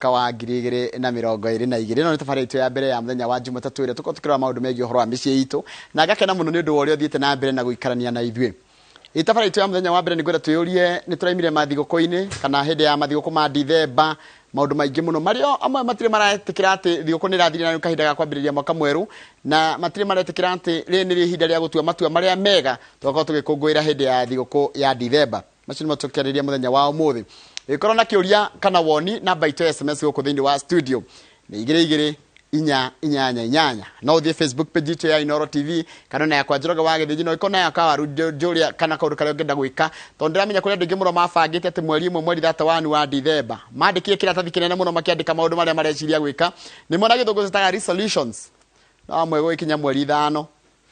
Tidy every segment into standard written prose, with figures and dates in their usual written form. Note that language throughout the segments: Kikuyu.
Mwaka wa 2022. Ĩno nĩ tabarĩra itũ ya mbere ya mũthenya wa Jumatatũ ĩrĩa tũkoragwo tũkĩrora maũndũ megiĩ ũhoro wa mĩciĩ itũ, na ngakena mũno nĩ ũndũ wa ũrĩa ũthiĩte na mbere na gũikarania na ithuĩ. Ĩ tabarĩra itũ ya mũthenya wa mbere nĩ ngwenda twĩyũrie nĩ tũraimire mathigũkũ-inĩ kana hĩndĩ ya mathigũkũ ma Dithemba, maũndũ maingĩ mũno marĩa amwe matirĩ maretĩkĩra atĩ thigũkũ nĩ ĩrathirire na nĩ kahinda ga kwambĩrĩria mwaka mwerũ, na matirĩ maretĩkĩra atĩ rĩrĩ nĩrĩo ihinda rĩa gũtua matua marĩa mega tũgakorwo tũgĩkũngũĩra hĩndĩ ya thigũkũ ya Dithemba. Macio nĩmo tũkĩarĩria mũthenya wa ũmũthĩ. Ĩkorwo na kĩũria kana woni, namba itũ ya SMS gũkũ thĩinĩ wa studio nĩ 22488. No ũthiĩ Facebook page itũ ya Inooro TV kana na yakwa Njoroge wa Gĩthĩnji, no ĩkorwo na yakwa Waru Njũria kana kaũndũ karĩa ũngĩenda gwĩka, tondũ ndĩramenya kũrĩ andũ aingĩ mũno mabangĩte atĩ mweri ũmwe mweri 31 wa Dithemba mandĩkire kĩratathi kĩnene mũno makĩandĩka maũndũ marĩa mareciria gwĩka, nĩmo na gĩthũngũ ciĩtaga resolutions. No amwe gũgĩkinya mweri 5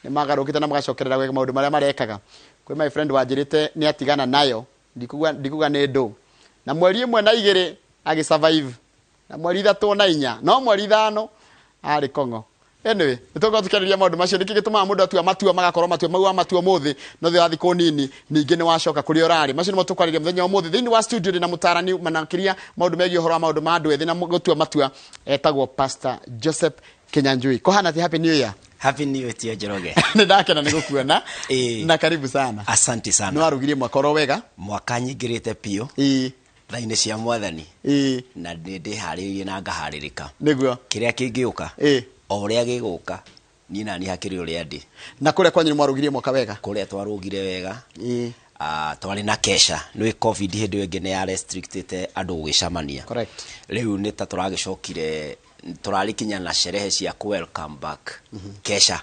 nĩ magarũkĩte na magacokerera gwĩka maũndũ marĩa marekaga. Kwĩ my friend wanjĩrĩte nĩ atigana nayo, ndikuga nĩ ndũ, na mweri 1 na 2 agĩ survive, na mweri 3 na 4, no mweri 5 arĩ kong'o. Anyway, nĩ tũgũkorwo tũkĩarĩrĩria maũndũ macio, nĩkĩ gĩtũmaga mũndũ atua matua magakorwo matua mau wa matua ũmũthĩ, no thutha wa thikũ nini ningĩ nĩ wacoka kũrĩa ũrarĩ. Macio nĩmo tũkwarĩria mũthenya wa ũmũthĩ thĩinĩ wa studio. Ndĩ na mũtarani makĩria maũndũ megiĩ ũhoro wa maũndũ ma andũ ethĩ na gũtua matua, etagwo Pastor Joseph Kinyanjui. Kũhana atĩa? Happy New Year. Happy New Year to Njoroge. Nĩ ndakena nĩ gũkuona. Ĩĩ. Na karibu sana. Asante sana. Nĩ warugirie mwaka oro wega? Mwaka nyingĩrĩte biũ. Tha-inĩ cia Mwathani. Na nĩ ndĩharĩrĩirie na ngaharĩrĩka. Nĩguo. Kĩrĩa kĩngĩũka. O ũrĩa gĩgũka, niĩ nani hakĩrĩ ũrĩa ndĩ. Na kũrĩa kwanyu nĩ mwarũgirie mwaka wega? Kũrĩa twarũgire wega. Twarĩ na kesha. Nĩ COVID hĩndĩ ĩyo ĩngĩ nĩ ya restrictĩte andũ gũgĩcemania. Correct. Rĩu nĩ ta tũragĩcokire, tũrarĩ kinya na sherehe cia ku welcome back kesha.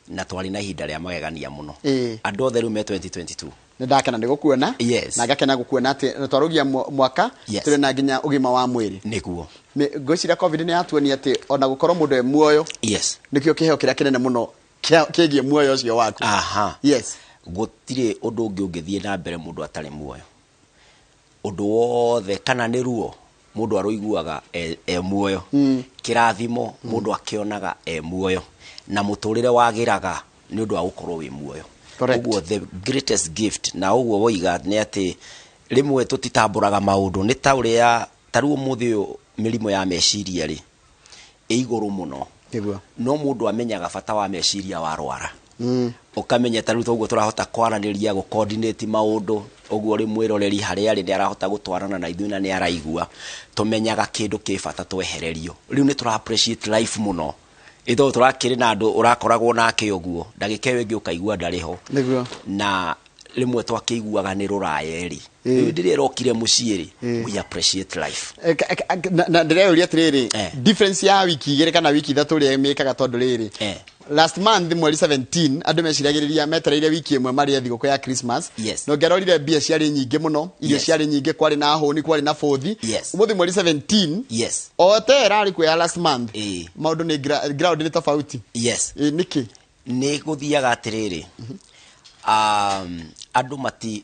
Na twarĩ na ihinda rĩa magegania mũno. Andũ othe rĩu me 2022. Nĩ ndakena nĩ gũkuona. Yes. Na ngakena gũkuona atĩ twarũgia mwaka, Yes. tũrĩ na nginya ũgima wa mwĩrĩ. Nĩguo. Ngwĩciria COVID nĩ yatuonia atĩ ona gũkorwo mũndũ e muoyo. Yes. Nĩkĩo kĩheo kĩrĩa kĩnene mũno kĩgiĩ muoyo ũcio waku. Aha. Yes. Gũtirĩ ũndũ ũngĩ ũngĩthiĩ na mbere mũndũ atarĩ muoyo. Ũndũ wothe kana nĩ ruo mũndũ arũiguaga e muoyo. Kĩrathimo mũndũ akĩonaga e muoyo. Na mũtũrĩre wagĩraga nĩ ũndũ wa gũkorwo wĩ muoyo. Correct. Ũguo the greatest gift, na ũguo woiga nĩ atĩ rĩmwe tũtitambũraga maũndũ, nĩ ta ũrĩa ta rĩu ũmũthĩ ũyũ mĩrimũ ya meciria rĩ ĩ igũrũ mũno. Nĩguo. No mũndũ amenyaga bata wa meciria warwara. Ũkamenya ta rĩu toguo tũrahota kwaranĩria, gũ coordinate maũndũ, ũguo rĩ mwĩroreri harĩa arĩ nĩ arahota gũtwarana na ithuĩ na nĩ araigua. Tũmenyaga kĩndũ kĩ bata twehererio. Rĩu nĩ tũra appreciate life mũno. Ĩ tondũ tũrakĩrĩ na andũ ũrakoragwo nake ũguo, ndagĩka ĩyo ĩngĩ ũkaigua ndarĩ ho. Nĩguo. Na rĩmwe twakĩiguaga nĩ rũraya ĩrĩ. Rĩu rĩrĩa ĩrokire mũciĩ rĩ, we appreciate life. Na ndĩreyũria atĩrĩrĩ, difference ya wiki 2 kana wiki 3 ũrĩa mĩkaga tondũ rĩrĩ. Last month mweri 17 andũ meciragĩrĩria metereire wiki ĩmwe marĩe thigũkũ ya Christmas. Yes. Na ũngĩarorire mbia ciarĩ nyingĩ mũno, irio Yes. ciarĩ nyingĩ, kwarĩ na hũni, kwarĩ na bũthi. Yes. Ũmũthĩ mweri 17, Yes. o te ĩrarĩ kuo ya last month. Ĩĩ. Maũndũ nĩ ground nĩ tofauti. Yes. Ĩĩ, nĩkĩ? Nĩ gũthiaga atĩrĩrĩ. Andũ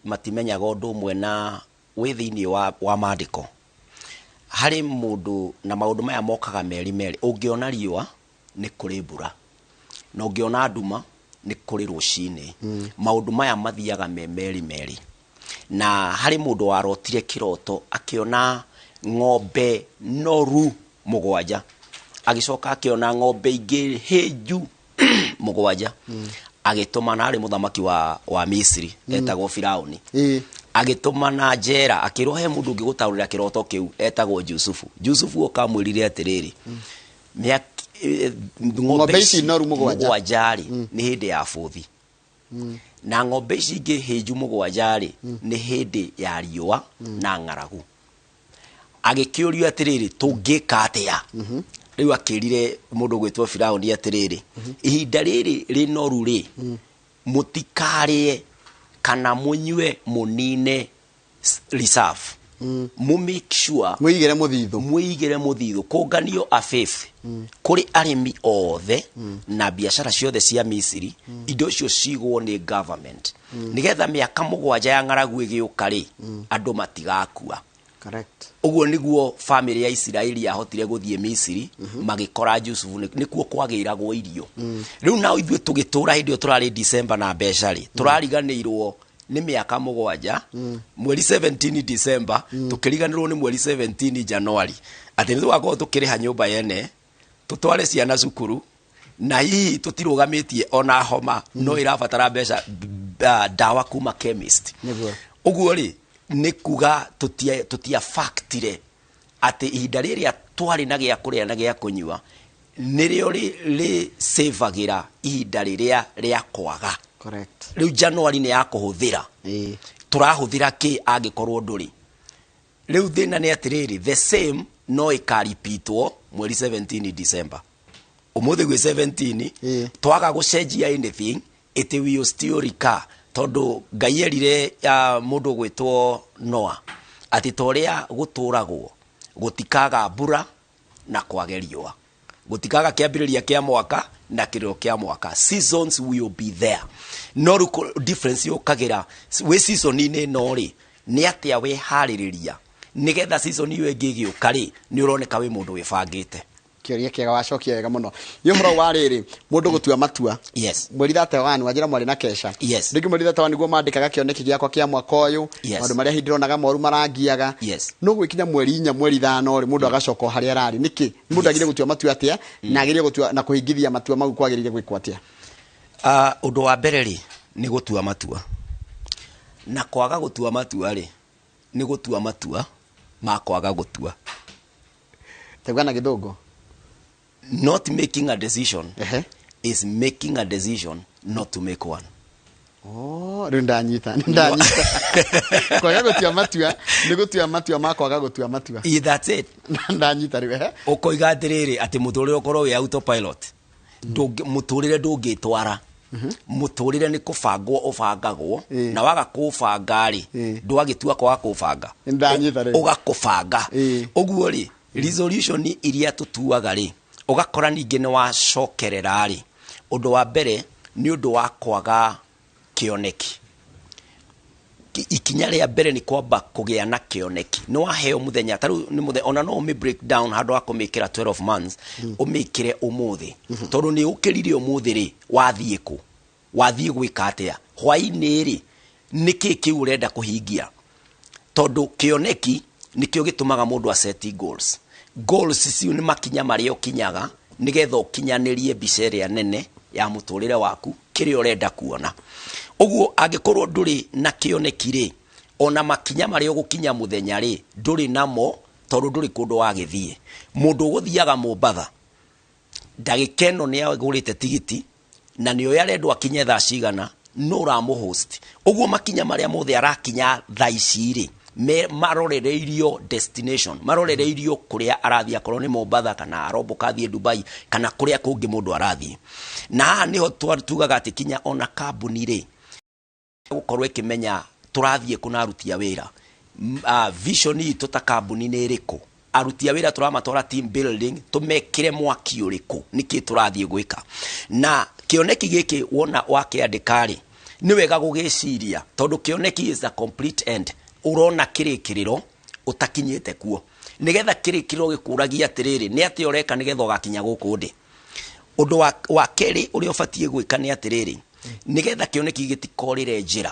matimenyaga ũndũ ũmwe na wĩ thĩinĩ wa maandĩko. Harĩ mũndũ na maũndũ maya mokaga meri meri. Ũngĩona riũa nĩ kũrĩ mbura, na ũngĩona nduma nĩ kũrĩ rũcinĩ. Maũndũ maya mathiaga me meri meri. Na harĩ mũndũ warotire kĩroto akĩona ng'ombe noru 7, agĩcoka akĩona ng'ombe ingĩ hĩnju 7, agĩtũmana arĩ mũthamaki wa Misiri, etagwo Firaũni. Agĩtũmana njera, akĩrwo he mũndũ ũngĩgũtaũrĩra kĩroto kĩu, etagwo Jusufu. Jusufu okamwĩrire atĩrĩrĩ, Ng'ombe ng'ombe ici ici noru 7. 7 rĩ, nĩ hĩndĩ ya bũthi. Na ng'ombe ici ingĩ hĩnju 7 rĩ, nĩ hĩndĩ ya riũa na ng'aragu. Agĩkĩũrio atĩrĩrĩ, tũngĩka atĩa? Rĩu akĩrire mũndũ ũgwĩtwo Firaũni atĩrĩrĩ, ihinda rĩrĩ rĩnoru rĩ, mũtikarĩe kana mũnyue mũnine reserve. Mũ make sure Mũigĩre mũthithũ. Mũigĩre mũthithũ. Kũnganio afefe. Kũrĩ arĩmi othe na biacara ciothe cia Misiri, indo icio cigwo nĩ government. Nĩgetha mĩaka 7 ya ng'aragu ĩgĩũka rĩ, andũ matigakua. Correct. Ũguo nĩguo family ya Isiraeli yahotire gũthiĩ Misiri, magĩkora Jusufu, nĩkuo kwagĩragwo irio. Rĩu nao ithuĩ tũgĩtũra hĩndĩ ĩyo tũrarĩ December na mbeca rĩ, tũrariganĩirwo Nĩ mĩaka 7 mweri 17 December, tũkĩriganĩrwo nĩ mweri 17 January atĩ nĩ tũgakorwo tũkĩrĩha nyũmba yene, tũtware ciana cukuru, na hihi tũtirũgamĩtie ona homa no ĩrabatara mbeca, ndawa kuma chemist. Ũguo rĩ, nĩ kuga tũtia factire atĩ ihinda rĩrĩa twarĩ na gĩa kũrĩa na gĩa kũnyua nĩrĩo rĩ savagĩra ihinda rĩrĩa rĩa kwaga. Rĩu January nĩ ya kũhũthĩra. Tũrahũthĩra kĩ angĩkorwo ndũrĩ? Rĩu thĩna nĩ atĩrĩrĩ, the same no ĩkaripitwo mweri 17 December. Ũmũthĩ gwĩ 17, twaga gũcenjia anything, it will still recur, tondũ Ngai erire mũndũ ũgwĩtwo Noah atĩ ta ũrĩa gũtũragwo gũtikaga mbura na kwage riũa, gũtikaga kĩambĩrĩria kĩa mwaka na kĩrĩro kĩa mwaka, seasons will be there. No rĩu difference yũkagĩra wĩ season-inĩ ĩno rĩ, nĩ atĩa wĩharĩrĩria nĩgetha season ĩyo ĩngĩ ĩgĩũka rĩ, nĩ ũroneka wĩ mũndũ wĩbangĩte. Kĩũria kĩega, wacokia wega mũno. Nĩ ũhoro wa rĩrĩ, mũndũ gũtua matua. Mweri 31 wanjĩra mwarĩ na kesha. Rĩngĩ mweri 31 nĩguo mandĩkaga kĩoneki gĩakwa kĩa mwaka ũyũ, maũndũ marĩa hihi ndĩronaga moru marangiaga. No gwĩkinya mweri 4, mweri 5 rĩ, mũndũ agacoka o harĩa ararĩ. Nĩkĩ mũndũ agĩrĩire gũtua matua atĩa, na agĩrĩire gũtua na kũhingithia matua mau kwagĩrĩire gwĩkwo atĩa? Ũndũ wa mbere rĩ, nĩ gũtua matua, na kwaga gũtua matua rĩ, nĩ gũtua matua ma kwaga gũtua. Tauga na Gĩthũngũ. Not making a decision is making a decision not to make one. Oh, rĩu ndanyita, nĩ ndanyita. Kwaga gũtua matua nĩ gũtua matua ma kwaga gũtua matua. Yeah, that's it. Ndanyita rĩu, ehe. Ũkoiga atĩrĩrĩ, atĩ mũtũrĩre ũkorwo wĩ autopilot. Mũtũrĩre ndũngĩtwara, mũtũrĩre nĩ kũbangwo ũbangagwo. Na waga kũbanga rĩ, ndwagĩtua kwaga kũbanga. Nĩndanyita rĩu. Ũgakũbanga. Ũguo rĩ, resolution iria tũtuaga rĩ, ũgakora ningĩ nĩ wacokerera rĩ, ũndũ wa mbere nĩ ũndũ wa kwaga kĩoneki. Ikinya rĩa mbere nĩ kwamba kũgĩa na kĩoneki. Nĩ waheo mũthenya, ta rĩu nĩ mũthenya, ona no ũmĩ break down, handũ ha kũmĩkĩra 12 months, ũmĩkĩre ũmũthĩ, tondũ nĩ ũkĩrire ũmũthĩ rĩ, wathiĩ kũ, wathiĩ gwĩka atĩa hwaĩ-inĩ rĩ, nĩkĩ kĩu ũrenda kũhingia? Tondũ kĩoneki nĩkĩo gĩtũmaga mũndũ aceti goals. Goals icio nĩ makinya marĩa ũkinyaga nĩgetha ũkinyanĩrie mbica ĩrĩa nene ya mũtũrĩre waku, kĩrĩa ũrenda kuona. Ũguo angĩkorwo ndũrĩ na kĩoneki rĩ, ona makinya marĩa ũgũkinya mũthenya rĩ, ndũrĩ namo, tondũ ndũrĩ kũndũ wagĩthiĩ. Mũndũ ũgũthiaga Mombatha, ndagĩka ĩno nĩ agũrĩte tigiti na nĩ oĩ arendwo akinye thaa cigana, no ũramũhost. Ũguo makinya marĩa mothe arakinya thaa ici rĩ, marorereirio destination, marorereirio kũrĩa arathiĩ, akorwo nĩ Mombatha kana aromboka athiĩ Dubai kana kũrĩa kũngĩ mũndũ arathiĩ. Na haha nĩho tugaga atĩ kinya ona kambuni rĩ, gũkorwo ĩkĩmenya tũrathiĩ kũ na aruti a wĩra. Vision itũ ta kambuni nĩ ĩrĩkũ? Aruti a wĩra tũramatwara team building tũmekĩre mwaki ũrĩkũ? Nĩkĩ tũrathiĩ gwĩka? Na kĩoneki gĩkĩ wona wakĩandĩka rĩ, nĩ wega gũgĩciria, tondũ kĩoneki is a complete end. Ũrona kĩrĩkĩrĩro ũtakinyĩte kuo, nĩgetha kĩrĩkĩrĩro gĩkũragia atĩrĩrĩ, nĩ atĩa ũreka nĩgetha ũgakinya gũkũ ndĩ. Ũndũ wa kerĩ ũrĩa ũbatiĩ gwĩka nĩ atĩrĩrĩ, nĩgetha kĩoneki gĩtikorĩre njĩra,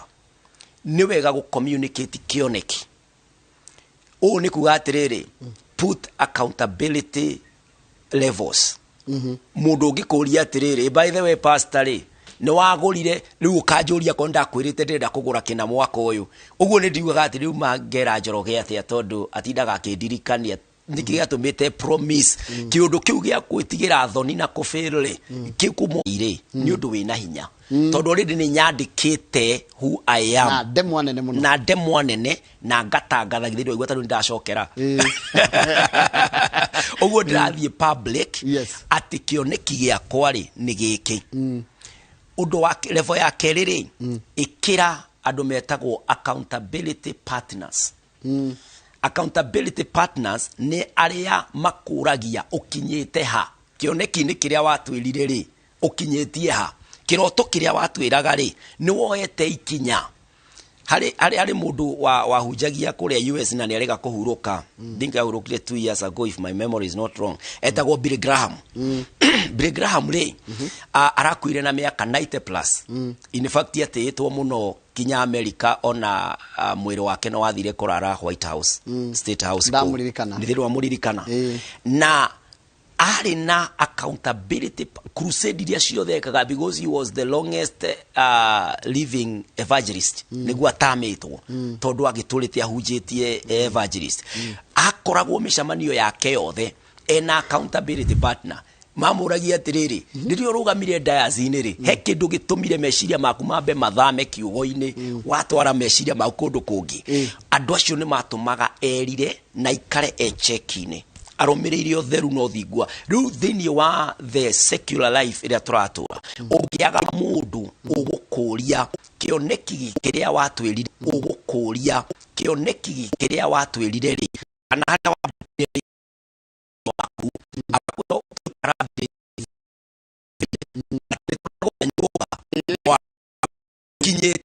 nĩ wega gũ communicate kĩoneki. Ũũ nĩ kuga atĩrĩrĩ, put accountability levels. Mũndũ ũngĩkũria atĩrĩrĩ, "By the way, pastor rĩ, nĩ wagũrire?" Rĩu ũkanjũria korwo ndakwĩrĩte ndĩrenda kũgũra kĩna mwaka ũyũ. Ũguo nĩ ndiugaga atĩ rĩu mangera Njoroge atĩa, tondũ atindaga akĩndirikania nĩkĩ gĩatũmĩte promise kĩũndũ kĩu gĩa gwĩtigĩra thoni na kũfail rĩ, kĩu kuma rĩ, nĩ ũndũ wĩna hinya, tondũ already nĩ nyandĩkĩte who I am. Na ndemwa nene mũno. Na ndemwa nene na ngatangatha. Githĩ ndwaigua tarĩu nĩndacokera? Ũguo ndĩrathiĩ public atĩ kĩoneki gĩakwa rĩ, nĩ gĩkĩ. Ũndũ wa level ya kerĩ rĩ, ĩkĩra andũ metagwo accountability partners. Accountability partners nĩ arĩa makũragia ũkinyĩte ha kĩoneki-inĩ kĩrĩa watwĩrire rĩ, ũkinyĩtie ha kĩroto kĩrĩa watwĩraga rĩ, nĩ woete ikinya harĩ mũndũ wa wahunjagia kũrĩa US na nĩ arĩga kũhurũka. Think ahurũkire 2 years ago, if my memory is not wrong. Etagwo Billy Graham. Billy Graham rĩ, arakuire na mĩaka 90 plus. In fact, atĩĩtwo mũno. Nginya America ona mwĩrĩ wake no wathire kũrara White House, State House kũu. Ndamũririkana. Nĩ thĩrĩ wamũririkana. Ĩĩ. Na arĩ na accountability crusade iria ciothe ekaga, because he was the longest living evangelist, nĩguo atamĩtwo, tondũ agĩtũrĩte ahunjĩtie evangelist. Akoragwo mĩcemanio yake yothe ena accountability partner. Mamũragia atĩrĩrĩ, rĩrĩa ũrũgamire dayaci-inĩ rĩ, he kĩndũ gĩtũmire meciria maku mambe mathame kiugo-inĩ, watwara meciria maku kũndũ kũngĩ? Andũ acio nĩ matũmaga erire na ikare echeki-inĩ arũmĩrĩire ũtheru na ũthingua. Rĩu thĩinĩ wa the secular life ĩrĩa tũratũra, ũngĩaga mũndũ ũgũkũria kĩoneki kĩrĩa watwĩrire, ũgũkũria kĩoneki kĩrĩa watwĩrire rĩ, kana harĩa wambire waku agakwĩra ũikara thĩ atĩ tũkoragwo na nyũmba wakinyĩte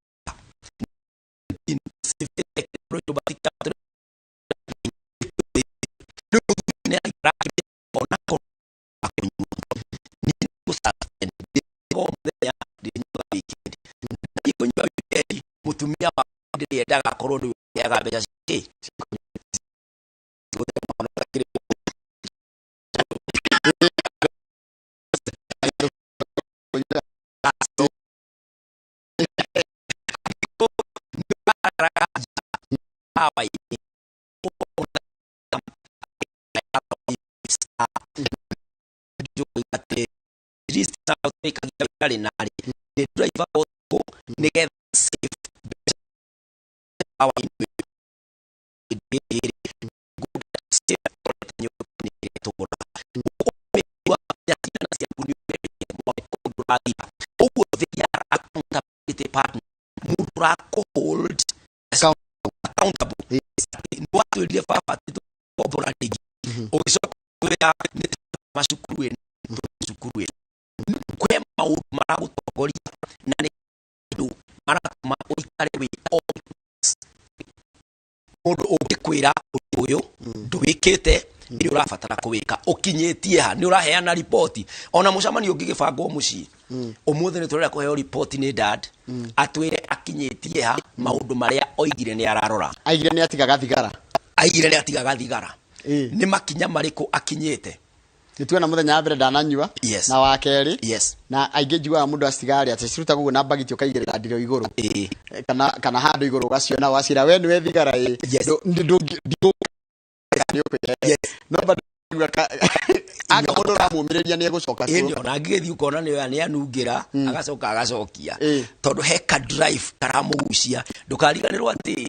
nyũmba ti rĩu mũthuri nĩ araikara akĩmenya onakorwo akũnyua niĩ nĩngũ-suspend. Ndĩrĩnyuaga o mũthenya, ndĩrĩnyuaga weekend. Ndathiĩ kũnyua weekend, mũtumia wakwa ndĩrĩendaga akorwo nĩwe ũrĩaga mbeca ciake. Gũtirĩ mwana ũtakĩrĩ. Hawa-inĩ. Nĩ driver ũtukũ nĩgetha save mbeca hawa-inĩ. Ũguo they are accountability partner, mũndũ ũrakũ-hold accountable. Nĩ watwĩrire baba atĩ tũkombora rĩngĩ, ũgĩcoka kwĩra nĩ macukuru ĩno, cukuru ĩno kwĩ maũndũ maragũtongoria na nĩ andũ maratũma ũikare wĩ on. Mũndũ ũngĩkwĩra ũndũ ũyũ ndũwĩkĩte, nĩ ũrabatara kũwĩka, ũkinyĩtie ha, nĩ ũraheana riboti. Ona mũcemanio ũngĩgĩbangwo mũciĩ ũmũthĩ, nĩ tũrenda kũheo riboti nĩ dad, atwĩre akinyĩtie ha maũndũ marĩa oigire nĩ ararora. Aigire nĩ atigaga thigara. Aigire nĩ atigaga thigara. Ĩĩ. Nĩ makinya marĩkũ akinyĩte? Nĩ tuona mũthenya wa mbere ndananyua na wa kerĩ. Na aingĩ njiguaga mũndũ acigarĩ atĩ ciruta guo na mbagiti ũkaigĩrĩra ndiro igũrũ. Kana handũ igũrũ ũgaciona, wacira we nĩwe thigara ĩ. Nĩ ũkwĩhe. No bado ndaigua anga mũndũ ũramũmĩrĩria nĩ egũcoka kuo. Ĩni ona angĩgĩthiĩ ũkona nĩ oya nĩ anungĩra, agacoka agacokia, tondũ he ka drive karamũgucia. Ndũkariganĩrwo atĩ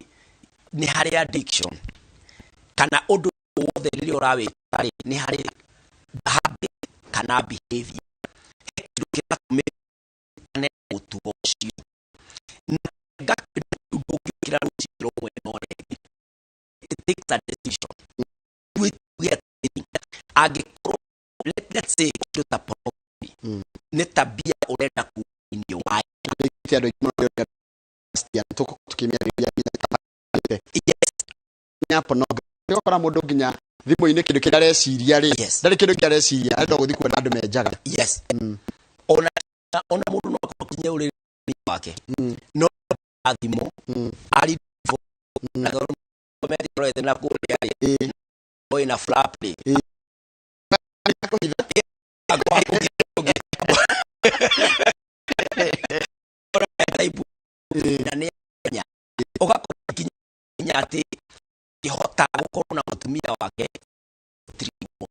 nĩ harĩ addiction kana ũndũ wothe rĩrĩa ũrawĩka rĩ, nĩ harĩ habit kana behavior, he kĩndũ kĩratũmĩkane mũtugo ũcio na nga kĩndũ kĩu ndũngĩũkĩra rũcinĩ rũmwe no rĩngĩ. It takes a decision. Tuge atĩrĩrĩ, angĩkorwo let's say kĩndũ ta pornography nĩ tabia ũrenda kuma thĩinĩ wayo. Nĩ andũ aingĩ mũno tũgũkorwo tũkĩmĩarĩrĩria nginya ya pornography. Ũgakora mũndũ nginya thimũ-inĩ kĩndũ kĩrĩa areciria rĩ, ndarĩ kĩndũ kĩrĩa areciria, arenda gũthiĩ kuona andũ menjaga. Yes, ona mũndũ no akorwo kinya ũrĩrĩ wake no thimũ ari na metĩrorete na kũrĩa rĩ, ĩna flap rĩ. Kũhitha. Type na nĩ anya ũgakora nginya atĩ kĩhota gũkorwo na mũtumia wake tiriguo.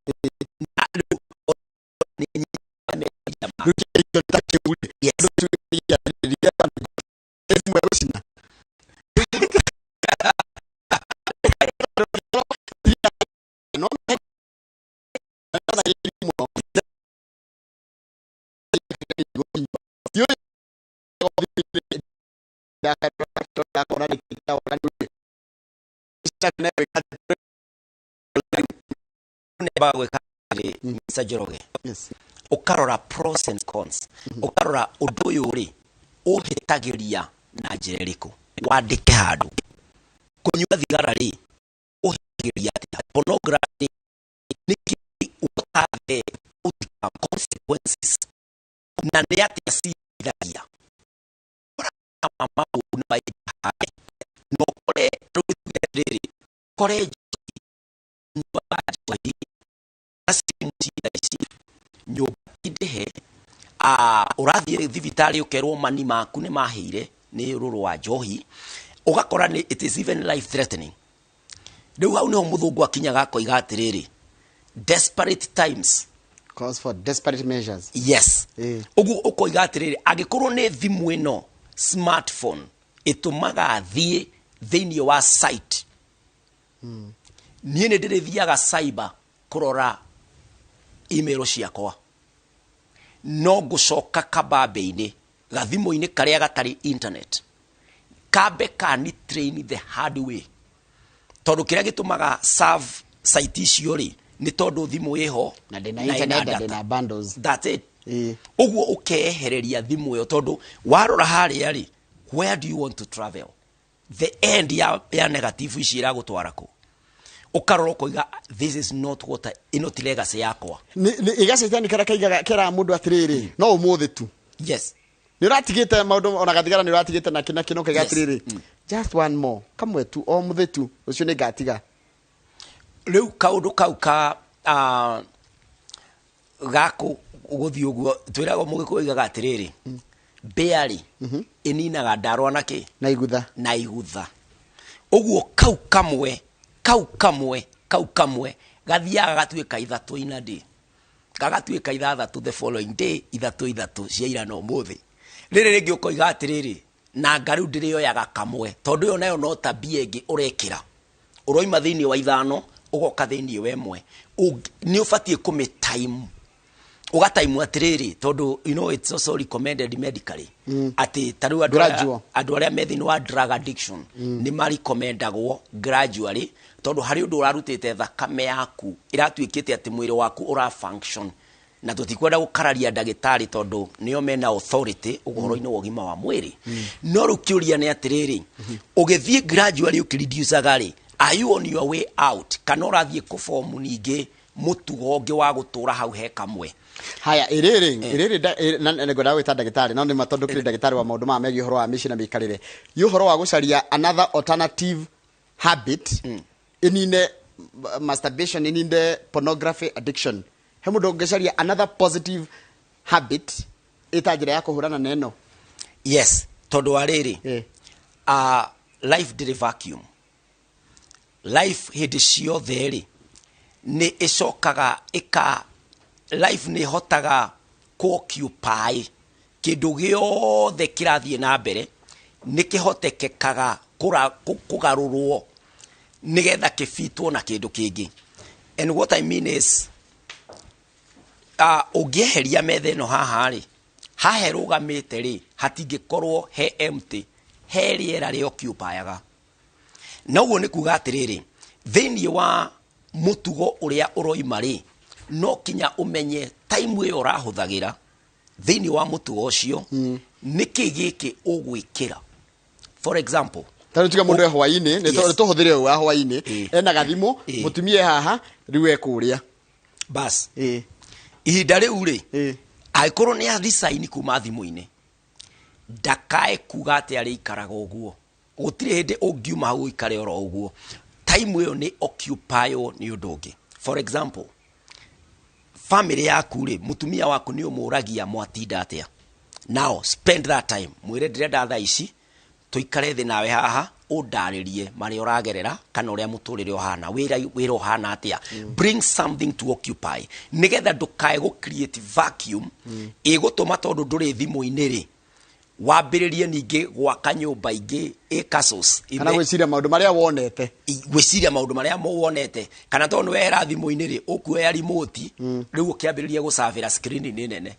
Na rĩu nĩ anyitaga meciria make. Rĩu kĩndũ ta kĩu rĩ, ndũtuĩkagia atĩrĩrĩ, thimũ ĩgũcina. No, mũno. Nĩambaga gwĩka atĩrĩ, Mr. Njoroge, ũkarora pros and cons, ũkarora ũndũ ũyũ rĩ ũhĩtagĩria na njĩra ĩrĩkũ, wandĩke handũ. Kũnyua thigara rĩ, ũhĩtagĩria atĩa? Pornography nĩkĩ? What are the outcome, consequences, na nĩ atĩa cithagia? Ma maũru nĩ maingĩhaga na ũkore rĩu tuge atĩrĩrĩ, ũkore nyuaga njohi na ciĩ thaa ici nyũmba ti ndĩhe. Ah, ũrathiĩ thibitarĩ ũkerwo mani maku nĩ mahĩire nĩ ũrũrũ wa njohi, ũgakora nĩ it is even life threatening. Rĩu hau nĩho mũthũngũ akinyaga akoiga atĩrĩrĩ, desperate times calls for desperate measures. Yes. Ũguo ũkoiga atĩrĩrĩ, angĩkorwo nĩ thimũ ĩno smartphone ĩtũmaga thiĩ thĩinĩ wa site, niĩ nĩ ndĩrĩthiaga cyber kũrora email ciakwa, no ngũcoka kabambe-inĩ gathimũ-inĩ karĩa gatarĩ internet kambe kani train the hard way, tondũ kĩrĩa gĩtũmaga serve site icio rĩ nĩ tondũ thimũ ĩho na ndĩna na ĩna internet na data. Ndĩna bundles. That's it. Ũguo ũkehereria thimũ ĩyo, tondũ warora harĩa rĩ, where do you want to travel? The end ya negative ici iragũtwara kũ? Ũkarora ũkoiga, this is not what I, ĩno ti legacy yakwa. Ĩgacetani karĩa kaigaga keraga mũndũ atĩrĩrĩ, no ũmũthĩ tu nĩ ũratigĩte maũndũ ona gathigara nĩ ũratigĩte na kĩ na kĩ, no kaiga atĩrĩrĩ, just one more, kamwe tu, o mũthĩ tu ũcio nĩ ngatiga. Rĩu kaũndũ kau ka gakũ gũthiĩ ũguo twĩragwo, mũgĩkũyũ oigaga atĩrĩrĩ, mbĩa rĩ ĩninaga ndarwa na kĩ? Na igutha. Na igutha. Ũguo kau kamwe kau kamwe kau kamwe gathiaga gatuĩka ithatũ ina day, gagatuĩka ithathatũ the following day, ithatũ ithatũ cia ira na ũmũthĩ. Rĩrĩ rĩngĩ ũkoiga atĩrĩrĩ, na nga rĩu ndĩrĩoyaga kamwe, tondũ ĩyo nayo no tabia ĩngĩ ũrekĩra, ũroima thĩinĩ wa ithano ũgoka thĩinĩ wa ĩmwe. Nĩ ũbatiĩ kũmĩ time, ũgataimu atĩrĩrĩ, tondũ you know it's also recommended medically atĩ ta rĩu andũ arĩa- Gradual. Andũ arĩa me thĩinĩ wa drug addiction nĩ marecommendagwo gradually, tondũ harĩ ũndũ ũrarutĩte thakame yaku ĩratuĩkĩte atĩ mwĩrĩ waku ũra function, na tũtikwenda gũkararia ndagĩtarĩ tondũ nĩo mena authority ũhoro-inĩ wa ũgima wa mwĩrĩ. No rĩu kĩũria nĩ atĩrĩrĩ, ũgĩthiĩ gradually ũkĩreducaga rĩ, are you on your way out kana ũrathiĩ kũbomu ningĩ mũtugo ũngĩ wa gũtũra hau he kamwe? Haya, ĩrĩrĩ ĩrĩrĩ ngwendaga gwĩta ndagĩtarĩ, no nĩ ma tondũ kĩrĩ ndagĩtarĩ wa maũndũ maya megiĩ ũhoro wa mĩciĩ na mĩikarĩre, nĩ ũhoro wa gũcaria another alternative habit ĩnine masturbation, ĩnine pornography addiction. He mũndũ ũngĩcaria another positive habit ĩta njĩra ya kũhũrana na ĩno? Yes, tondũ wa rĩrĩ, life ndĩrĩ vacuum. Life hĩndĩ ciothe rĩ nĩ ĩcokaga ĩka life nĩ ĩhotaga kũ-occupy kĩndũ gĩothe kĩrathiĩ na mbere, nĩ kĩhotekekaga kũgarũrwo nĩgetha kĩbitwo na kĩndũ kĩngĩ. And what I mean is, ũngĩeheria metha ĩno haha rĩ, haha ĩrũgamĩte rĩ, hatingĩkorwo he empty, he rĩera rĩ occupyaga. Na ũguo nĩ kuga atĩrĩrĩ, thĩinĩ wa mũtugo ũrĩa ũroima rĩ, no kinya ũmenye time ĩyo ũrahũthagĩra thĩinĩ wa mũtugo ũcio nĩkĩ gĩkĩ ũgwĩkĩra. For example, Ta rĩu tuge mũndũ e hwainĩ, nĩ tũhũthĩre ũyũ wa hwainĩ, ena gathimũ, mũtumia e haha rĩu ekũrĩa. Bas, ihinda rĩu rĩ, angĩkorwo nĩ resign kuma thimũ-inĩ, ndakae kuga atĩ arĩikaraga ũguo. Gũtirĩ hĩndĩ ũngiuma hau ũikare oro ũguo. Time ĩyo nĩ occupywo nĩ ũndũ ũngĩ. For example, family yaku rĩ, mũtumia waku nĩ ũmũragia mwatinda atĩa. Now spend that time, mwĩre, ndĩrenda thaa ici tũikare thĩ nawe haha, ũndarĩrie marĩa ũragerera kana ũrĩa mũtũrĩre ũhana, wĩra ũhana atĩa. Bring something to occupy nĩgetha ndũkae gũ create vacuum ĩgũtũma, tondũ ndũrĩ thimũ-inĩ rĩ, wambĩrĩrie ningĩ gwaka nyũmba ingĩ ĩ castles. Kana gwĩciria maũndũ marĩa wonete. Gwĩciria maũndũ marĩa wonete, kana tondũ nĩ wehera thimũ-inĩ rĩ, ũkuoya remote rĩu ũkĩambĩrĩria gũcabĩra screen-inĩ nene.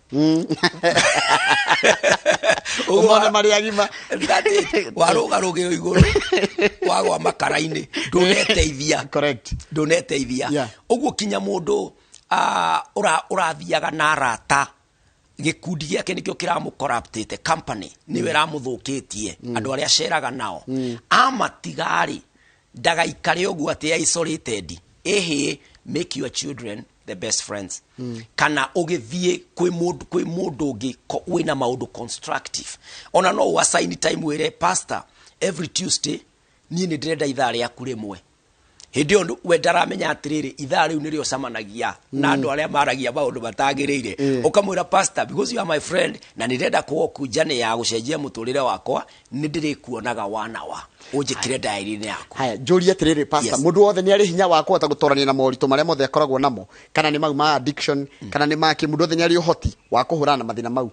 Ũmone marĩ agima. That it. Warũga rũgĩo igũrũ wagwa makara-inĩ, ndũneteithia. Ndũneteithia. Ũguo kinya mũndũ ũrathiaga na arata, gĩkundi gĩake nĩkĩo kĩramũcorruptĩte, company nĩyo ĩramũthũkĩtie, andũ arĩa aceraga nao amatigarĩ, ndagaikare ũguo atĩ isolated. Ĩhĩ, make your children the best friends kana ũgĩthiĩ kwĩ mũndũ ũngĩ wĩna maũndũ constructive. Ona no ũassign time, wĩre pastor, every Tuesday niĩ nĩ ndĩrenda ithaa rĩaku rĩmwe. Hĩndĩ ĩyo we ndaramenya atĩrĩrĩ, ithaa rĩu nĩrĩo cemanagia na andũ arĩa maragia maũndũ matagĩrĩire. Ũkamwĩra, "Pastor, because you are my friend na nĩ ndĩrenda kũwoku njane ya gũcenjia mũtũrĩre wakwa, nĩ ndĩrĩkuonaga wanawa, ũnjĩkĩre diary-inĩ yaku." Haya, njũrie atĩrĩrĩ, pastor. Yes. Mũndũ wothe nĩ arĩ hinya wa kũhota gũtorania na moritũ marĩa mothe akoragwo namo, kana nĩ mau ma addiction, kana nĩ makĩ? Mũndũ wothe nĩ arĩ ũhoti wa kũhũrana na mathĩna mau?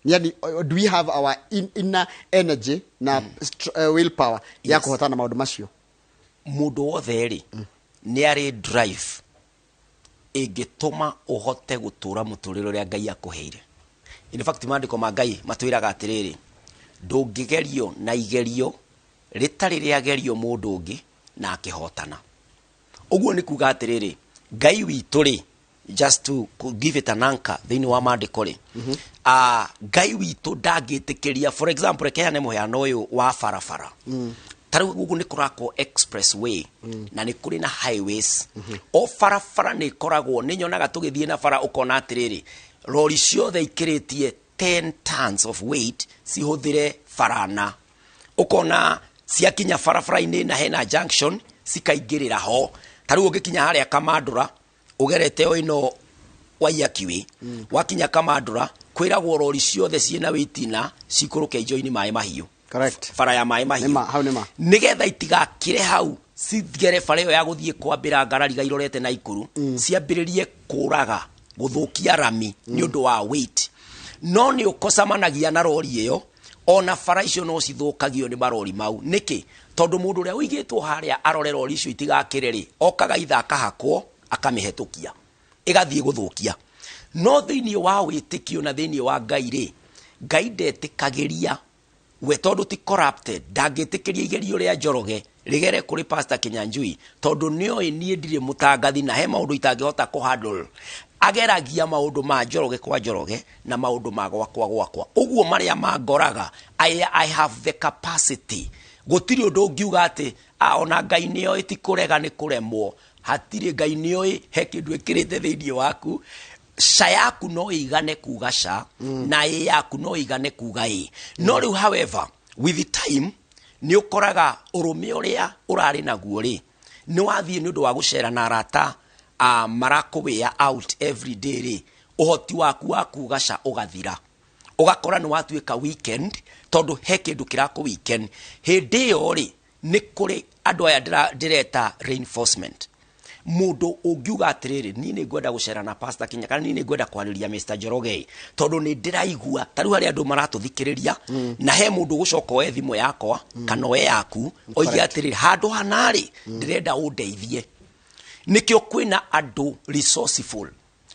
Yani, do we have our inner energy na willpower ya kũhotana na maũndũ macio? Mũndũ wothe rĩ, nĩ arĩ drive ĩngĩtũma ũhote gũtũra mũtũrĩre ũrĩa Ngai akũheire. In fact, maandĩko ma Ngai matwĩraga atĩrĩrĩ, ndũngĩgerio na igerio rĩtarĩ rĩagerio mũndũ ũngĩ na akĩhotana. Ũguo nĩ kuga atĩrĩrĩ, Ngai witũ rĩ, just to give it an anchor thĩinĩ wa maandĩko rĩ, Ngai witũ ndangĩtĩkĩria. For example, reke heane mũheano ũyũ wa barabara. Ta rĩu gũkũ nĩ kũrakwo expressway na nĩ kũrĩ na highways. O barabara nĩ ĩkoragwo, nĩ nyonaga tũgĩthiĩ na bara, ũkona atĩrĩrĩ, rori ciothe ikĩrĩtie 10 tons of weight cihũthĩre barana, ũkona ciakinya barabara-inĩ na hena junction cikaingĩrĩra ho. Ta rĩu ũngĩkinya harĩa Kamandũra, ũgerete o ĩno Waiyaki, wakinya Kamandũra, kwĩragwo rori ciothe ciĩna wĩtina cikũrũke Ijo-inĩ Maĩ Mahiũ. Bara ya Maĩ Mahiũ. Nĩma, hau nĩma. Nĩgetha itigakĩre hau, cigere bara ĩyo ya gũthiĩ kwambĩra ngarariga irorete na ikuru, ciambĩrĩrie kũraga gũthũkia rami nĩ ũndũ wa weight. No nĩ ũkocamanagia na rori ĩyo, ona bara icio no cithũkagio nĩ marori mau. Nĩkĩ? Tondũ mũndũ ũrĩa ũigĩtwo harĩa arore rori icio itigakĩre rĩ, okaga itha akahakwo, akamĩhetũkia, ĩgathiĩ gũthũkia. No thĩinĩ wa wĩtĩkio na thĩinĩ wa Ngai rĩ, Ngai ndetĩkagĩria we, tondũ ti corrupted, ndangĩtĩkĩria igerio rĩa Njoroge rĩgere kũrĩ Pastor Kinyanjui, tondũ nĩoĩ niĩ ndirĩ mũtangathi na he maũndũ itangĩhota kũhandle. Ageragia maũndũ ma Njoroge kwa Njoroge na maũndũ ma gwakwa gwakwa. Ũguo marĩa mangoraga, I have the capacity. Gũtirĩ ũndũ ũngiuga atĩ, "Ah, ona Ngai nĩoĩ." Ti kũrega, nĩ kũremwo. Hatirĩ, Ngai nĩoĩ he kĩndũ ĩkĩrĩte thĩinĩ waku. Ca yaku no ĩigane kuga ca, na ĩ yaku no ĩigane kuga ĩ. No rĩu, however, with the time nĩ ũkoraga ũrũme ũrĩa ũrarĩ naguo rĩ, nĩ wathiĩ nĩ ũndũ wa gũcera na arata marakũwĩa out every day rĩ, ũhoti waku wa kuga ca ũgathira, ũgakora nĩ watuĩka weekend, tondũ he kĩndũ kĩrakũ weekend. Hĩndĩ ĩyo rĩ, nĩ kũrĩ andũ aya ndĩreta reinforcement. Mũndũ ũngiuga atĩrĩrĩ, niĩ nĩ ngwenda gũcera na Pastor Kinya, kana niĩ nĩ ngwenda kwarĩria Mr Njoroge, tondũ nĩ ndĩraigua ta rĩu harĩ andũ maratũthikĩrĩria, na he mũndũ ũgũcoka oe thimũ yakwa kana oe yaku, oige atĩrĩrĩ, handũ hanarĩ ndĩrenda ũndeithie. Nĩkĩo kwĩna andũ resourceful,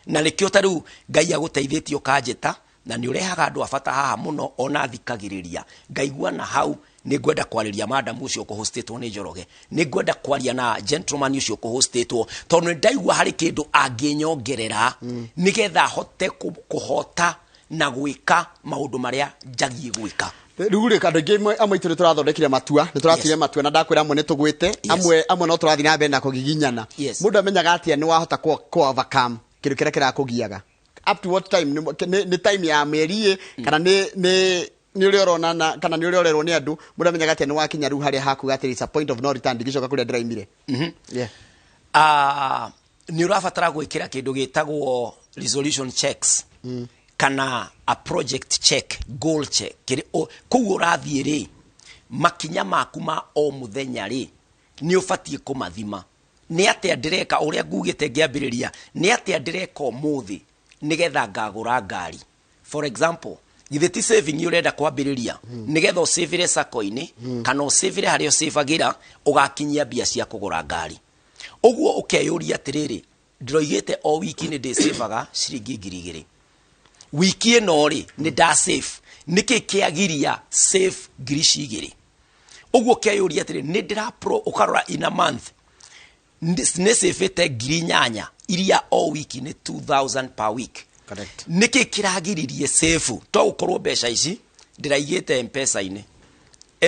na nĩkĩo ta rĩu Ngai agũteithĩtie ũkanjĩta, na nĩ ũrehaga andũ a bata haha mũno. Ona thikagĩrĩria, ngaigua na hau nĩ ngwenda kwarĩria madam ũcio ũkũhostĩtwo nĩ Njoroge, nĩ ngwenda kwaria na gentleman ũcio ũkũhostĩtwo, tondũ nĩ ndaigua harĩ kĩndũ angĩnyongerera nĩgetha hote kũhota na gwĩka maũndũ marĩa njagiĩ gwĩka. Rĩu rĩ, andũ aingĩ amwe aitũ nĩ tũrathondekire matua, nĩ tũratuire matua, na ndakwĩra amwe nĩ tũgwĩte, amwe no tũrathiĩ na mbere na kũgiginyana. Mũndũ amenyaga atĩa nĩ wahota kũ overcome kĩndũ kĩrĩa kĩrakũgiaga? Up to what time? Nĩ time ya mĩeri ĩ, kana nĩ ũrĩa ũronana, kana nĩ ũrĩa ũrerwo nĩ andũ? Mũndũ amenyaga atĩa nĩ wakinya rĩu harĩa hakuga atĩ it's a point of no return, ndingĩcoka kũrĩa ndĩraimire? Yeah. Nĩ ũrabatara gwĩkĩra kĩndũ gĩtagwo resolution checks kana a project check, goal check. Kũu ũrathiĩ rĩ, makinya maku ma o mũthenya rĩ, nĩ ũbatiĩ kũmathima. Nĩ atĩa ndĩreka? Ũrĩa ngugĩte ngĩambĩrĩria, nĩ atĩa ndĩreka ũmũthĩ nĩgetha ngagũra ngari? For example, githĩ ti saving ũrenda kwambĩrĩria nĩgetha ũcĩvĩre sacco-inĩ kana ũcĩvĩre harĩa ũcĩvagĩra, ũgakinyia mbia cia kũgũra ngari? Ũguo ũkeyũria atĩrĩrĩ, ndĩroigĩte o wiki nĩ ndĩcĩvaga ciringi 2,000. Wiki ĩno rĩ, nĩ nda save? Nĩkĩ kĩagiria save ngiri cigĩrĩ? Ũguo ũkeyũria atĩrĩ, nĩ ndĩra pro, ũkarora in a month nĩ cĩbĩte 8,000, iria o wiki nĩ 2000 per week. Nĩkĩ kĩragiririe save? To gũkorwo mbeca ici ndĩraigĩte Mpesa-inĩ.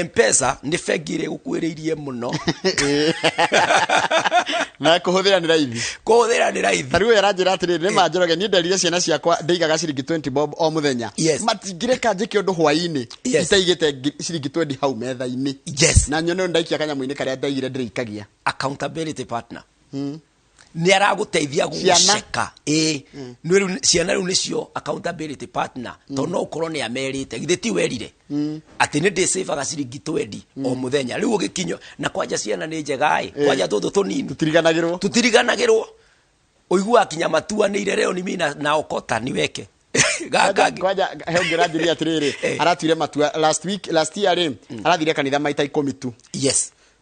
Mpesa nĩ bengi ĩrĩa ĩgũkuhĩrĩirie mũno. Na kũhũthĩra nĩ raithi. Kũhũthĩra nĩ raithi. Ta rĩu ũyũ aranjĩra atĩrĩrĩ, nĩ ma Njoroge, niĩ nderire ciana ciakwa ndĩigaga ciringi 20 bob o mũthenya. Matingĩreka njĩke ũndũ hwaĩ-inĩ itaigĩte ciringi 20 hau metha-inĩ. Na nyone ũndũ ndaikia kanyamũ-inĩ karĩa ndaigire ndĩrĩikagia. Accountability partner. Nĩ aragũteithia gũgũceka. Ĩĩ. Nĩ rĩu ciana rĩu nĩcio accountability partner, tondũ no ũkorwo nĩ amerite, githĩ ti werire atĩ nĩ ndĩcĩbaga ciringi 20 o mũthenya, rĩu ũgĩkinyio na kwanja ciana nĩ njega ĩ, kwanja tũtũ tũnini Tũtiriganagĩrwo. Tũtiriganagĩrwo, ũiguaga kinya matuanĩire leo ni mimi na okota niweke gaka. Kwanja he ũngĩ ũranjĩria atĩrĩrĩ, aratuire matua last week, last year rĩ, arathire kanitha maita 10 tu.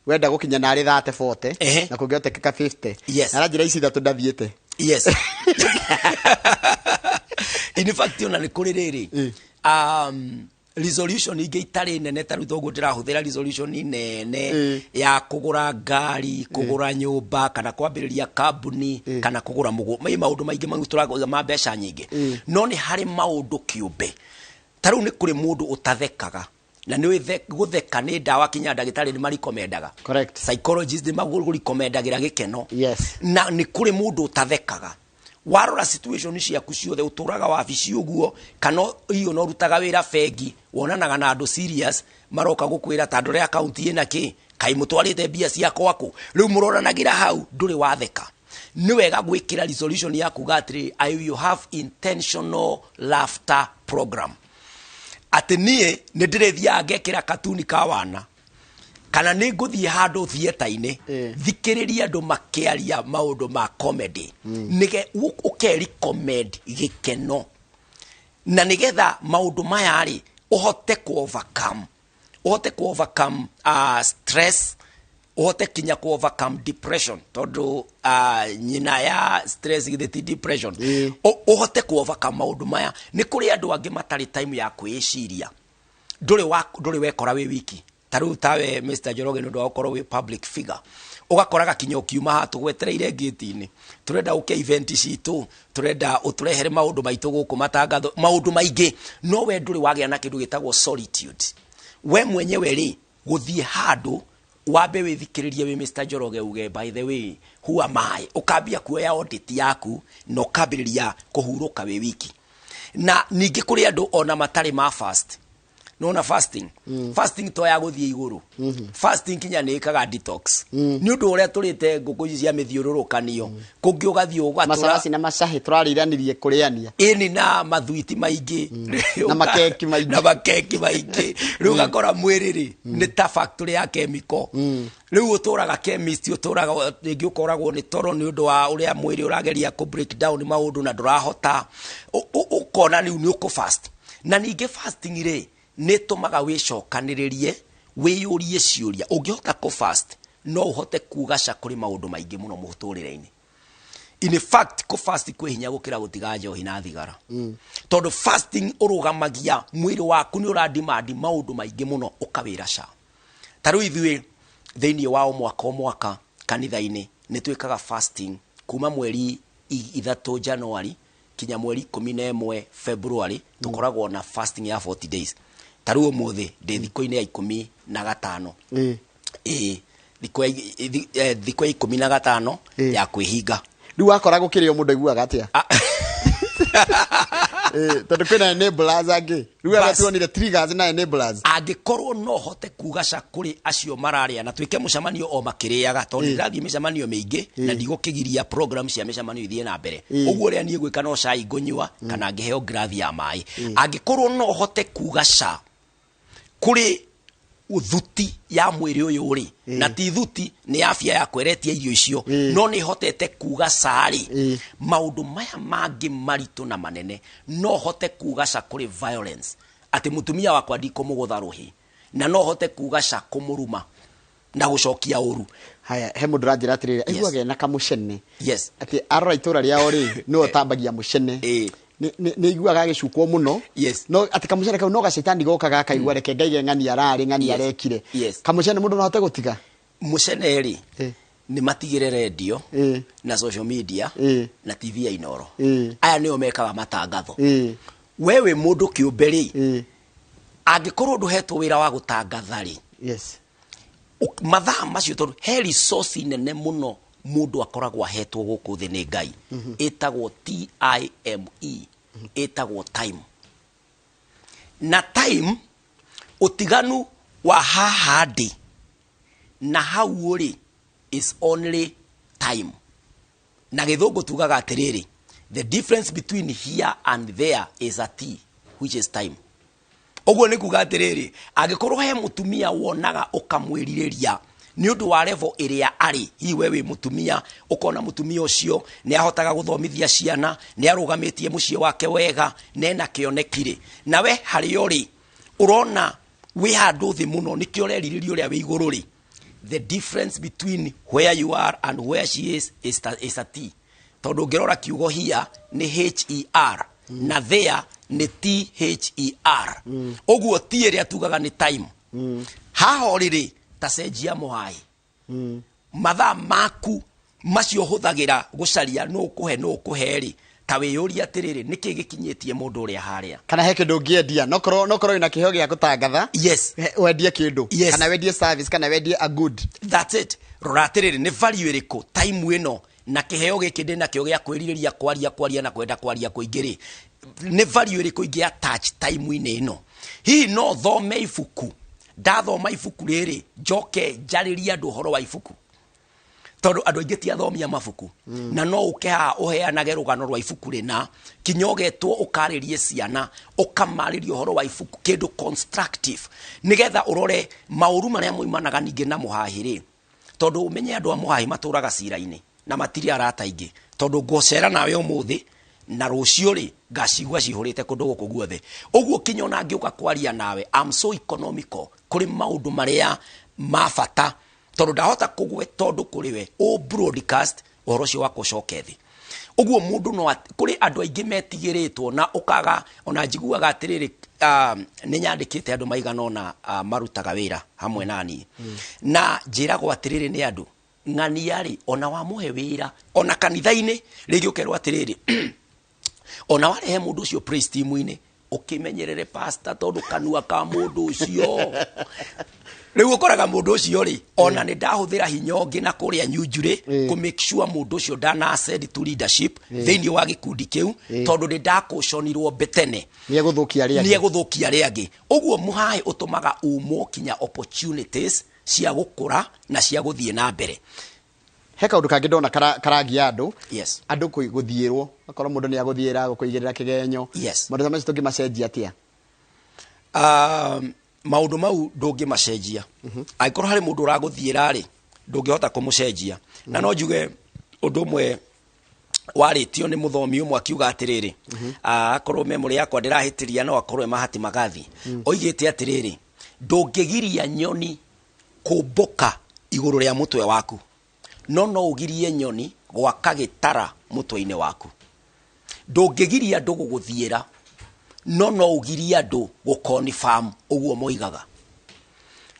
Wenda gũkinya narĩ 30, 40, na kũngĩhotekeka 50. Aranjĩra ici 3 ndathiĩte. Yes, in fact ona nĩ kũrĩ rĩrĩ resolution ingĩ itarĩ nene, ta rĩu toguo ndĩrahũthĩra resolution nene ya kũgũra ngari, kũgũra nyũmba, kana kwambĩrĩria kambuni, kana kũgũra mũgũnda, mai maũndũ maingĩ mau tũragũra ma mbeca nyingĩ. No nĩ harĩ maũndũ kĩũmbe, ta rĩu nĩ kũrĩ mũndũ ũtathekaga, na nĩ gũtheka nĩ ndawa, kinya ndagĩtarĩ nĩ marikomendaga. Psychologist nĩ magũrikomendagira gĩkeno. Na nĩ kũrĩ mũndũ ũtathekaga. Warora situation ciaku ciothe, ũtũraga wabici ũguo, kana iyo no ũrutaga wĩra bengi, wonanaga na andũ serious, maroka gũkwĩra ta ndore account ĩna kĩ, kaĩ mũtwarĩte mbia ciakwa kũ, rĩu mũroranagĩra hau, ndũrĩ watheka. Nĩ wega gwĩkĩra resolution ya kuga atĩrĩrĩ, I will have intentional laughter program, atĩ niĩ nĩ ndĩrĩthiaga ngekĩra katuni ka wana, kana nĩ ngũthiĩ handũ theatre-inĩ, thikĩrĩrie andũ makĩaria maũndũ ma comedy, nĩge ũke-recommend gĩkeno, na nĩgetha maũndũ maya rĩ ũhote ku overcome, ũhote ku overcome stress, ũhote kinya ku overcome depression, tondũ nyina ya stress githĩ ti depression? Ũhote ku overcome maũndũ maya. Nĩ kũrĩ andũ angĩ matarĩ time ya kwĩciria. Ndũrĩ wekora wĩ wiki, ta rĩu tawe Mr. Njoroge, nĩ ũndũ wa gũkorwo wĩ public figure, ũgakoraga kinya ũkiuma haha tũgwetereire ngĩti-inĩ, tũrenda ũke event citũ, tũrenda ũtũrehere maũndũ maitũ gũkũ, matangatho, maũndũ maingĩ, no we ndũrĩ wagĩa na kĩndũ gĩtagwo solitude, we mwenyewe rĩ, gũthiĩ handũ wambe wĩthikĩrĩrie wĩ Mr. Njoroge, uge, "By the way, who am I?" Ũkambia kuoya audit yaku na ũkambĩrĩria kũhurũka wĩ wiki. Na ningĩ kũrĩ andũ ona matarĩ ma fast. Nona fasting, fasting to ya gũthiĩ igũrũ, fasting kinya nĩ ĩkaga detox, nĩ ũndũ ũrĩa tũrĩte ngũkũ ici cia mĩthiũrũrũkanio, kũngĩ ũgathiĩ ũgatũra Macaraci na macahi tũrarĩiranirie kũrĩania. Ĩni na mathuiti maingĩ. Na makeki maingĩ. Na makeki maingĩ. Rĩu ũgakora mwĩrĩ rĩ nĩ ta factory ya chemical. Rĩu ũtũraga chemist, ũtũraga rĩngĩ ũkoragwo nĩ toro nĩ ũndũ wa ũrĩa mwĩrĩ ũrageria kũ break down maũndũ na ndũrahota. Ũkona rĩu nĩ ũkũ fast. Na ningĩ fasting rĩ nĩ ĩtũmaga wĩcokanĩrĩrie, wĩyũrie ciũria. Ũngĩhota kũ fast, no ũhote kuga ca kũrĩ maũndũ maingĩ mũno mũtũrĩre-inĩ. In fact, kũ fast kwĩ hinya gũkĩra gũtiga njohi na thigara, tondũ fasting ũrũgamagia mwĩrĩ waku, nĩ ũradimandi maũndũ maingĩ mũno, ũkawĩra ca. Ta rĩu ithuĩ thĩinĩ wa o mwaka o mwaka kanitha-inĩ nĩ twĩkaga fasting kuma mweri 3 January kinya mweri 11 February, tũkoragwo na fasting ya 40 days. Ta rĩu ũmũthĩ ndĩ thikũ-inĩ ya 15. Ĩĩ, thikũ ya 15 ya kwĩhinga. Rĩu wakora gũkĩrĩo, mũndũ aiguaga atĩa? Tondũ kwĩna enablers angĩ rĩu arĩa Bas. tuonire triggers na enablers. Angĩkorwo no hote kuga ca kũrĩ acio mararĩa na twĩke mũcemanio o makĩrĩaga, tondũ ndĩrathiĩ mĩcemanio mĩingĩ na ndigũkĩgiria program cia mĩcemanio ithiĩ na mbere, ũguo ũrĩa niĩ gwĩka no cai ngũnyua kana ngĩheo ngirathi ya maĩ. Angĩkorwo no hote kuga ca kũrĩ thuti ya mwĩrĩ ũyũ rĩ, na ti thuti, nĩ afya ya kweretia irio icio, no nĩ hotete kuga ca rĩ, maũndũ maya mangĩ maritũ na manene, no hote kuga ca kũrĩ violence, atĩ mũtumia wakwa ndikũmũgũtha rũhĩ, na no hote kuga ca kũmũruma na gũcokia ũru. Haya, he mũndũ ũranjĩra atĩrĩrĩ, aiguaga ena kamũcene, atĩ arora itũra rĩao rĩ, nĩwe ũtambagia mũcene. Nĩ aiguaga agĩcukwo mũno. No atĩ kamũcene kau no gacetani goka gakaigua, reke ngaige ng'ani ararĩ ng'ani arekire. Kamũcene mũndũ no ahote gũtiga? Mũcene rĩ, nĩ matigĩre rendio na social media na TV ya Inoro. Aya nĩo mekaga matangatho. We wĩ mũndũ kĩũmbe rĩ, angĩkorwo ndũhetwo wĩra wa gũtangatha rĩ, Yes. Mathaa macio, tondũ he resource nene mũno mũndũ akoragwo ahetwo gũkũ thĩ nĩ Ngai, ĩtagwo time, ĩtagwo time. Na time, ũtiganu wa haha ndĩ na hau ũrĩ is only time. Na gĩthũngũ tugaga atĩrĩrĩ, the difference between here and there is a T, which is time. Ũguo nĩ kuga atĩrĩrĩ, angĩkorwo he mũtumia wonaga ũkamwĩrirĩria nĩ ũndũ wa level ĩrĩa arĩ, hihi we wĩ mũtumia ũkona mũtumia ũcio nĩ ahotaga gũthomithia ciana, nĩ arũgamĩtie mũciĩ wake wega, na ena kĩoneki rĩ, na we harĩa ũrĩ ũrona wĩ handũ thĩ mũno, nĩkĩo ũrerirĩria ũrĩa wĩ igũrũ rĩ, the difference between where you are and where she is a T. Tondũ ũngĩrora kiugo here nĩ her na there nĩ ther. Ũguo T ĩrĩa tugaga nĩ time. Haha ũrĩ rĩ, ta cenjia mũhaĩ mathaa maku macio hũthagĩra gũcaria nũ ũkũhe, nũ ũkũhe rĩ, ta wĩyũrie atĩrĩrĩ, nĩkĩ gĩkinyĩtie mũndũ ũrĩa harĩa? Kana he kĩndũ ũngĩendia, nokorwo wĩna kĩheo gĩa gũtangatha. Wendie kĩndũ. Kana wendie service, kana wendie a good. That's it. Rora atĩrĩrĩ, nĩ value ĩrĩkũ time ĩno na kĩheo gĩkĩ ndĩ nakĩo gĩa kwĩrirĩria kwaria kwaria na kwenda kwaria kũingĩ rĩ, nĩ value ĩrĩkũ ingĩ attach time-inĩ ĩno? Hihi no thome ibuku, ndathoma ibuku rĩrĩ njoke njarĩrie andũ ũhoro wa ibuku, tondũ andũ aingĩ ti athomia mabuku. Na no ũke haha ũheanage rũgano rwa ibuku rĩna, kinya ũgetwo ũkarĩrie ciana, ũkamarĩria ũhoro wa ibuku, kĩndũ constructive, nĩgetha ũrore maũru marĩa moimanaga ningĩ na mũhahi rĩ, tondũ ũmenye andũ a mũhahi matũraga cira-inĩ na matirĩ arata aingĩ, tondũ ngũcera nawe ũmũthĩ na rũciũ rĩ ngacigua cihũrĩte kũndũ gũkũ guothe. Ũguo kinya ona ngĩũka kwaria nawe, I'm so economical kũrĩ maũndũ marĩa ma bata, tondũ ndahota kũgweta ũndũ kũrĩ we ũ broadcast ũhoro ũcio wakwa ũcoke thĩ. Ũguo mũndũ no kũrĩ andũ aingĩ metigĩrĩtwo na ũkaga. Ona njiguaga atĩrĩrĩ, nĩ nyandĩkĩte andũ maigana ũna marutaga wĩra hamwe na niĩ, na njĩragwo atĩrĩrĩ nĩ andũ ng'ania rĩ, ona wamũhe wĩra ona kanitha-inĩ rĩngĩ, ũkerwo atĩrĩrĩ, ona warehe mũndũ ũcio praise team-inĩ, ũkĩmenyerere pastor, tondũ kanua ka mũndũ ũcio. Rĩu ũkoraga mũndũ ũcio rĩ, ona nĩ ndahũthĩra hinya ũngĩ na kũrĩa nyunjurĩ kũ make sure mũndũ ũcio ndana ascend to leadership thĩinĩ wa gĩkundi kĩu, tondũ nĩ ndakũconirwo mbetene. Nĩ egũthũkia arĩa nĩ angĩ. Egũthũkia arĩa angĩ. Ũguo mũhaĩ ũtũmaga umwo kinya opportunities cia gũkũra na cia gũthiĩ na mbere. He kaũndũ kangĩ ndona karagia andũ. Andũ gũthiĩrwo, akorwo mũndũ nĩ agũthiĩra gũkũigĩrĩra kĩgenyo. Maũndũ ta macio tũngĩmacenjia atĩa? Maũndũ mau ndũngĩmacenjia. Angĩkorwo harĩ mũndũ ũragũthiĩra rĩ, ndũngĩhota kũmũcenjia. Na no njuge ũndũ ũmwe warĩtio nĩ mũthomi ũmwe, akiuga atĩrĩrĩ, akorwo memory yakwa ndĩrahĩtĩria, no akorwo e Mahatma Gandhi, oigĩte atĩrĩrĩ, ndũngĩgiria nyoni kũmbũka igũrũ rĩa mũtwe waku, no no ũgirie nyoni gwaka gĩtara mũtwe-inĩ waku. Ndũngĩgiria andũ gũgũthiĩra, no no ũgirie andũ gũconfirm ũguo moigaga.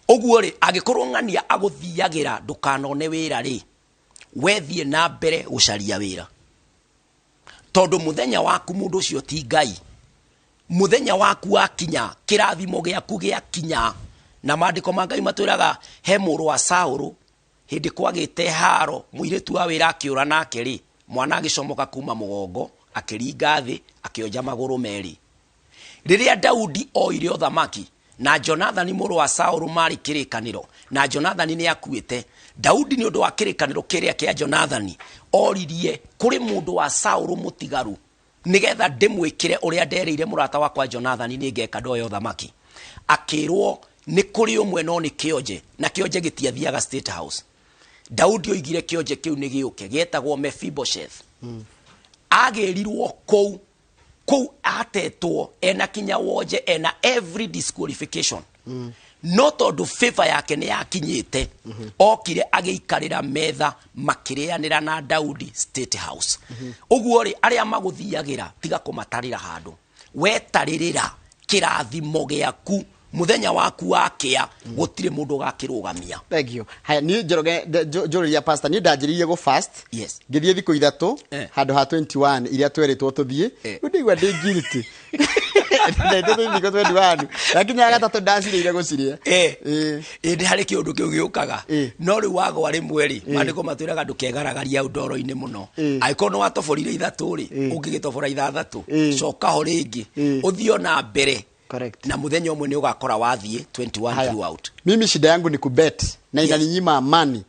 Ũguo rĩ, angĩkorwo ng'ania agũthiagĩra ndũkanone wĩra rĩ, wethiĩ na mbere gũcaria wĩra, tondũ mũthenya waku, mũndũ ũcio ti Ngai, mũthenya waku wakinya, kĩrathimo gĩaku gĩakinya. Na maandĩko ma Ngai matwĩraga he mũrũ wa Saũlũ, hĩndĩ kwagĩte haro, mũirĩtu wa wĩra akĩũra nake rĩ, mwana agĩcomoka kuma mũgongo, akĩringa thĩ, akĩonja magũrũ merĩ. Rĩrĩa Daudi oire ũthamaki na Jonathani mũrũ wa Saũlũ marĩ kĩrĩkanĩro, na Jonathani nĩ akuĩte, Daudi nĩ ũndũ wa kĩrĩkanĩro kĩrĩa kĩa Jonathani oririe kũrĩ mũndũ wa Saũlũ mũtigaru, nĩgetha ndĩmwĩkĩre ũrĩa nderĩire mũrata wakwa Jonathani nĩ ngeka ndoya ũthamaki. Akĩrwo nĩ kũrĩ ũmwe, no nĩ kĩonje, na kĩonje gĩtiathiaga State House. Daudi oigire kĩonje kĩu nĩ gĩũke, gĩetagwo Mephibosheth. Agĩrirwo kũu kũu atetwo ena kinya wonje, ena every disqualification, no tondũ favor yake nĩ yakinyĩte, okire agĩikarĩra metha makĩrĩanĩra na Daudi State House. Ũguo rĩ, arĩa magũthiagĩra, tiga kũmatarĩra handũ, wetarĩrĩra kĩrathimo gĩaku, mũthenya waku wakĩa, gũtirĩ mũndũ ũgakĩrũgamia. Thank you. Haya, niĩ Njoroge, njũrĩria pastor, niĩ ndanjĩrĩirie gũ fast. Ngĩthiĩ thikũ 3 handũ ha 21 iria twerĩtwo tũthiĩ. Rĩu ndĩigua ndĩ guilty. Thaa ithatũ thikũ 21 ndakinya gatatũ ndacirĩire gũcirĩa. Ĩndĩ harĩ kĩũndũ kĩu gĩũkaga. No rĩu wagwa rĩmwe rĩ, maandĩko matwĩraga ndũkegaragaria hau ndoro-inĩ mũno. Angĩkorwo nĩ watoborire ithatũ rĩ, ũngĩgĩtobora ithathatũ, coka ho rĩngĩ, ũthiĩ o na mbere. Na mũthenya ũmwe nĩ ũgakora wathiĩ 21 Haya. throughout. Mimi shida yangu ni kubet na inaninyima amani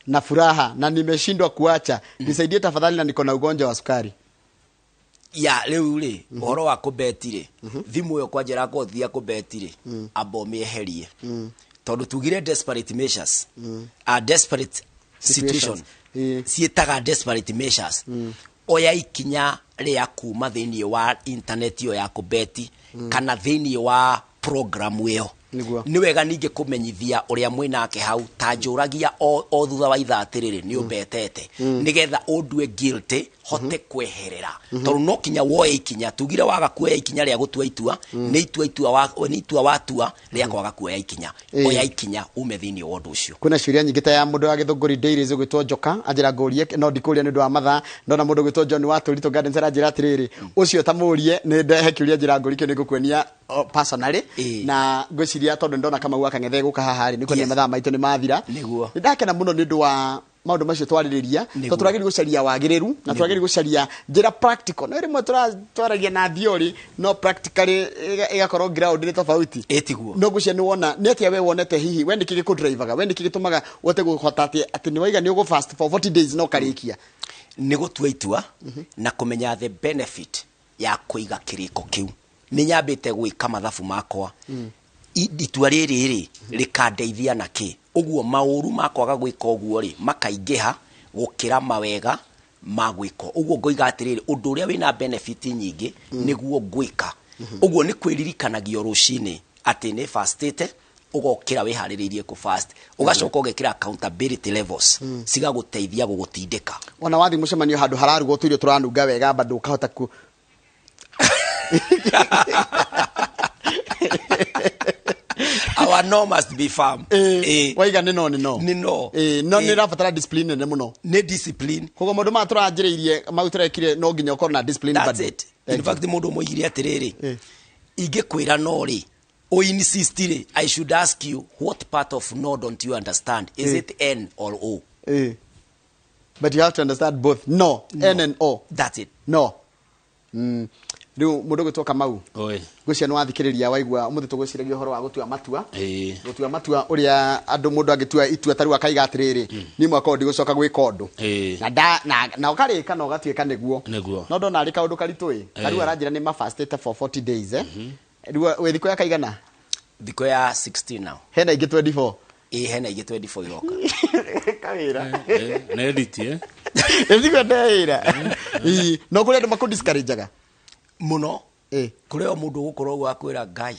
na furaha na nimeshindwa kuacha. Nisaidie tafadhali na niko na ugonjwa wa sukari. Ya rĩu rĩ, ũhoro wa kũbeti rĩ, thimũ ĩyo kwanja ĩrakothia kũbeti rĩ, amba ũmĩeherie, tondũ tugire desperate measures, a desperate situation Situations. Ciĩtaga desperate measures. Oya ikinya rĩa kuma thĩinĩ wa internet ĩyo ya kũbeti kana thĩinĩ wa program ĩyo. Nĩ wega ningĩ kũmenyithia ũrĩa mwĩnake hau, ta njũragia o thutha wa ithaa atĩrĩrĩ, nĩ ũmbetete, nĩgetha ũndue guilty hote kweherera, tondũ no kinya woe ikinya. Tugire waga kuoya ikinya rĩa gũtua itua, nĩ itua itua wa, nĩ itua watua rĩa kwaga kuoya ikinya. Oya ikinya ume thĩinĩ wa ũndũ ũcio. Kwĩna ciũria nyingĩ ta ya mũndũ wa Gĩthũngũri Dairies ũgwĩtwo Njoka, anjĩra ngũrie, no ndikũria nĩ ũndũ wa mathaa. Ndona mũndũ ũgwĩtwo John wa Tũritũ Gardens aranjĩra atĩrĩrĩ, ũcio ta mũrie nĩ ndehe kĩũria njĩra ngũrie kĩu nĩ ngũkuonia, oh, personally. Na ngwĩciria tondũ ndona Kamau akang'ethe gũka haha rĩ, nĩ kuonia mathaa maitũ nĩ mathira. Nĩ ndakena mũno nĩ ũndũ wa maũndũ macio twarĩrĩria, tondũ tũragĩrĩire gũcaria wagĩrĩru na tũragĩrĩire gũcaria njĩra practical. No rĩmwe twaragia na theory, no practically ĩgakorwo ground nĩ tofauti. Ĩtiguo. No ngwĩciria nĩ wona nĩ atĩa we wonete, hihi we nĩkĩ gĩkũdrivaga, we nĩkĩ gĩtũmaga ũhote kũhota atĩ nĩ waiga nĩ ũgũ fast for 40 days no karĩkia? Nĩ gũtua itua na kũmenya the benefit ya kũiga kĩrĩko kĩu. Nĩ nyambĩte gwĩka mathabu makwa, itua rĩrĩ rĩ rĩkandeithia na kĩ, ũguo maũru ma kwaga gwĩka ũguo rĩ makaingĩha gũkĩra mawega ma gwĩka ũguo. Ngoiga atĩrĩrĩ, ũndũ ũrĩa wĩna benefit nyingĩ nĩguo ngwĩka. Ũguo nĩ kwĩririkanagia o rũcinĩ atĩ nĩ fastĩte, ũgokĩra wĩharĩrĩirie kũ fast, ũgacoka ũgekĩra accountability levels cigagũteithia gũgũtindĩka. Ona wathiĩ mũcemanio handũ hararugwo tũirio tũranunga wega, bado ũkahota ku Our no must be firm. Waiga nĩ no nĩ no. Nĩ no. No nĩ ĩrabatara discipline nene mũno. Nĩ discipline. Koguo maũndũ maya tũranjĩrĩirie mau tũrekire, no nginya ũkorwo na discipline That's bado. it. Thank In you. fact, mũndũ ũmwe oigire atĩrĩrĩ, ingĩkwĩra no rĩ, o insist rĩ, I should ask you, what part of no don't you understand? Is it N or O? But you have to understand both no, N and O. That's it. No. Rĩu mũndũ ũgwĩtwo Kamau, Oi. ngwĩciria nĩ wathikĩrĩria, waigua ũmũthĩ tũgwĩciragia ũhoro wa gũtua matua. Ĩĩ. Gũtua matua, ũrĩa andũ mũndũ angĩtua itua ta rĩu akaiga atĩrĩrĩ, niĩ mwaka ũyũ ndigũcoka gwĩka ũndũ. Na nda na ũkarĩka na ũgatuĩka nĩguo. Nĩguo. No ndona arĩ kaũndũ karitũ ĩ. Ta rĩu aranjĩra nĩ mafastĩte for 40 days, eh. Rĩu wĩ thikũ ya kaigana? Thikũ ya 16 now. Hena ingĩ 24. Ĩĩ, hena ingĩ 24 iroka. Kawĩra. Na edit, eh? Ĩthigua ndewĩra. Ii, no kũrĩ andũ makũdiscourageaga. Mũno. Kũrĩ o mũndũ ũgũkorwo ũguo akwĩra Ngai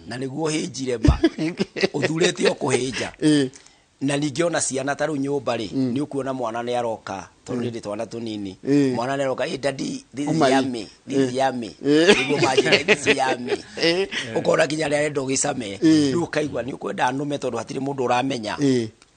na nĩguo hĩnjire ma ũthurĩte o kũhĩnja. Na ningĩ ona ciana ta rĩu nyũmba rĩ, nĩ ũkuona mwana nĩ aroka, tondũ rĩrĩ twana tũnini, mwana nĩ aroka, "Hey, daddy, this is Uma hii. yummy, this is yummy." Nĩguo manjĩre, "This is yummy." Ũkona nginya rĩrĩa arenda ũgĩcame, rĩu ũkaigua nĩ ũkwenda nũme, tondũ hatirĩ mũndũ ũramenya.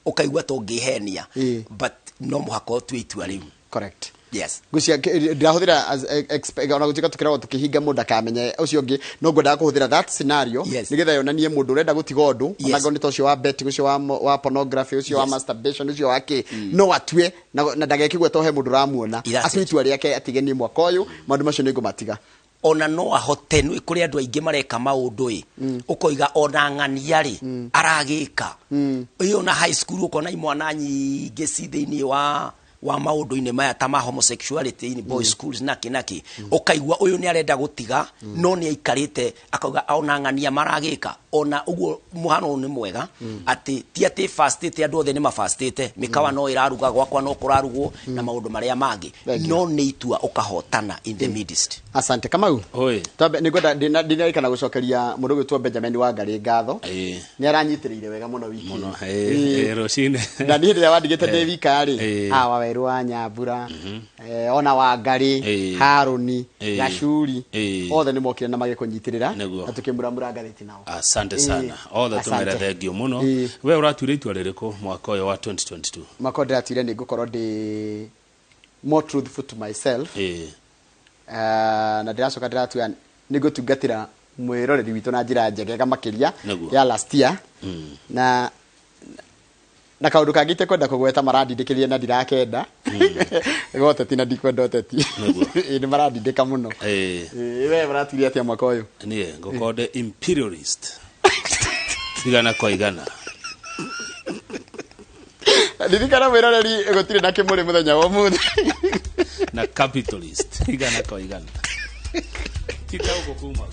Ũkaigua ta ũngĩhenia, but no mũhaka ũtue itua rĩu. Correct. Yes. Ngwĩciria ndirahũthĩra ona gũtuĩka tũkĩragwo tũkĩhinga mũndũ akamenye ũcio ũngĩ, no ngwendaga kũhũthĩra that scenario nĩgetha yonanie mũndũ ũrenda gũtiga ũndũ, ona nĩ ta ũcio wa bet, ũcio wa pornography, ũcio wa masturbation, ũcio wa kĩ, no atue na ndagekĩgue to he mũndũ ũramuona. That's Atue it. itua rĩake atige, niĩ mwaka ũyũ maũndũ macio nĩ ngũmatiga. Ona no ahote, nĩ kũrĩ andũ aingĩ mareka maũndũ ĩ, ũkoiga ona ng'ania rĩ aragĩka ĩ, ona high school ũkona imwana nyingĩ ci thĩinĩ wa maũndũ-inĩ maya ta ma homosexuality in boys schools naki naki, ũkaigua ũyũ nĩ arenda gũtiga no nĩ aikarĩte akauga ona ng'ania maragĩka. Ona ũguo mũhano ũyũ nĩ mwega atĩ ti atĩ fastĩte, andũ othe nĩ mafastĩte, mĩkawa no ĩraruga, gwakwa no kũrarugwo na maũndũ marĩa mangĩ. Thank you. No nĩ itua ũkahotana in the midst. Asante, Kamau. Oi. Twambe nĩngwenda ndinarikana gũcokeria mũndũ ũgwĩtwo Benjamin Wangarĩ ngatho. Nĩ aranyitĩrĩire wega mũno wiki Mũno. ĩno. Rũcinĩ. Na niĩ rĩrĩa wandigĩte ndĩ wika rĩ, awa werũ wa Nyambura, ona Wangarĩ, Harũni, Gacuri, othe nĩ mokire na magĩkũnyitĩrĩra na tũkĩmuramura ngathĩti nao. Asante sana othe. Asante. Tũmere thengio mũno. We ũratuire itua rĩrĩkũ mwaka ũyũ wa 2022? Mwaka ũyũ ndĩratuire nĩ ngũkorwo ndĩ more truthful to myself. Na ndĩracoka ndĩratua nĩ ngũtungatĩra Mwĩroreri witũ na njĩra njegega makĩria Nĩguo. ya last year. Na kaũndũ kangĩ itekwenda kũgweta, marandindĩkĩrĩria na ndirakenda ga ũteti na ndikwenda ũteti. Nĩguo. Ĩ, nĩ marandindĩka mũno. Ĩ, we maratuire atĩa mwaka ũyũ? Niĩ ngũkorwo ndĩ imperialist 100%. Ririkana mwĩroreri, gũtirĩ na kĩmũrĩ mũthenya wa ũmũthĩ. Na capitalist 100%, ti ta ũguo kuma.